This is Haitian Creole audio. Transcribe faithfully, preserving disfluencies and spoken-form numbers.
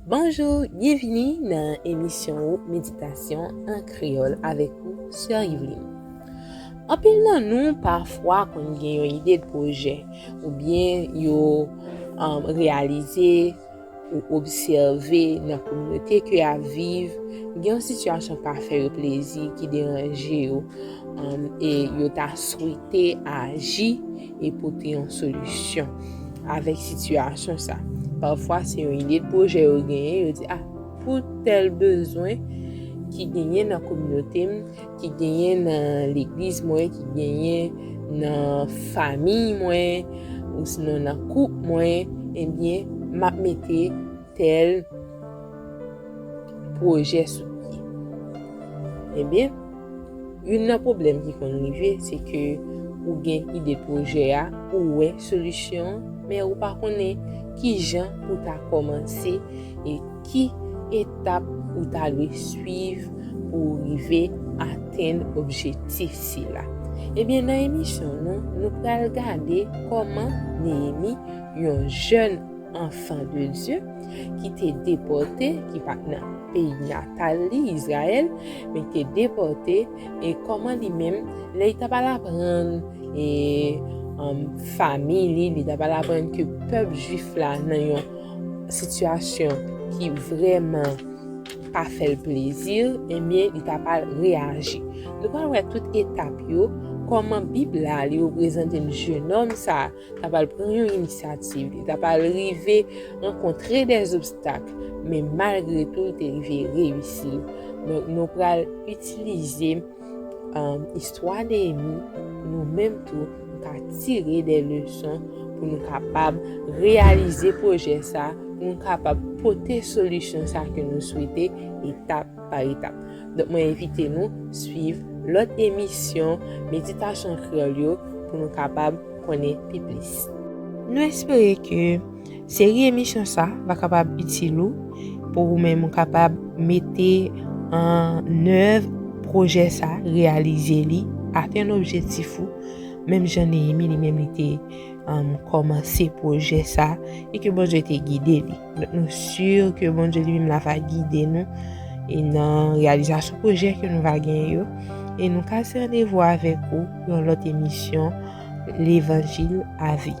Bonjou, byenvini nan emisyon ou Meditasyon an Kreyòl avèk ou, Sè Yveline. Anpil nan nou pafwa konn gen yon ide de pwojè oubyen yo um, reyalize ou obsève nan kominote ke y ap viv, gen yon sitiyasyon k pa fè yo plezi, ki deranje yo, um, e yo ta swete aji e pote yon solisyon avèk sitiyasyon sa. Pafwa, se yon ide de pwojè yo genyen, yo di, ah, pou tèl bezwen ki genyen nan kominote m, ki genyen nan legliz mwen, ki genyen nan famiy mwen, ou sinon nan koup mwen, ebyen, m ap mete tèl pwojè sou pye. Ebyen, youn nan pwoblèm ki konn rive, se ke ou gen ide pwojè a, ou wè solisyon an, men ou pa konnen ki jan pou ta kòmanse e ki etap ou ta dwe swiv pou w rive atenn objektif sila. Ebyen, nan emisyon nou, nou pral gade kòman Neyemi, yon jèn anfan de Dye, ki te depòte, ki pa t nan peyi natal li, Izrayèl, men ki te depòte, e kòman li menm, lè li t ap al aprann, e um, fanmi li, li t ap al aprann ke pèp jwif la nan yon sitiyasyon ki vrèman pa fè l plezi, ebyen, li t ap al reyaji. Nou pral wè tout etap yo, kòman Bib la, li reprezante n jèn òm sa, t ap al pran yon inisyativ, li t ap al rive rankontre dè zobstak, men malgre tou, li te rive reyisi l. Donk, nou pral itilize um, istwa Neyemi, pou nou menm tou, nou ka tire dè leson, pou nou kapab reyalize pwojè sa, pou nou kapab pote solisyon sa ke nou swete etap pa etap. Donk, mwen envite nou swiv lòt emisyon Meditasyon Kreyòl yo pou nou kapab konnen pi plis. Nou espere ke seri emisyon sa va kapab itil ou, pou ou menm ou kapab mete an èv pwojè sa, reyalize li, atenn objektif ou, menm jan Neyemi li menm li te um, kòmanse pwojè sa e ke Bondye te gide li. Donk, nou si ke Bondye li menm la va gide nou e nan reyalizasyon pwojè ke nou va genyen yo. E nou kase randevou avèk ou yon lòt emisyon Levanjil a vi.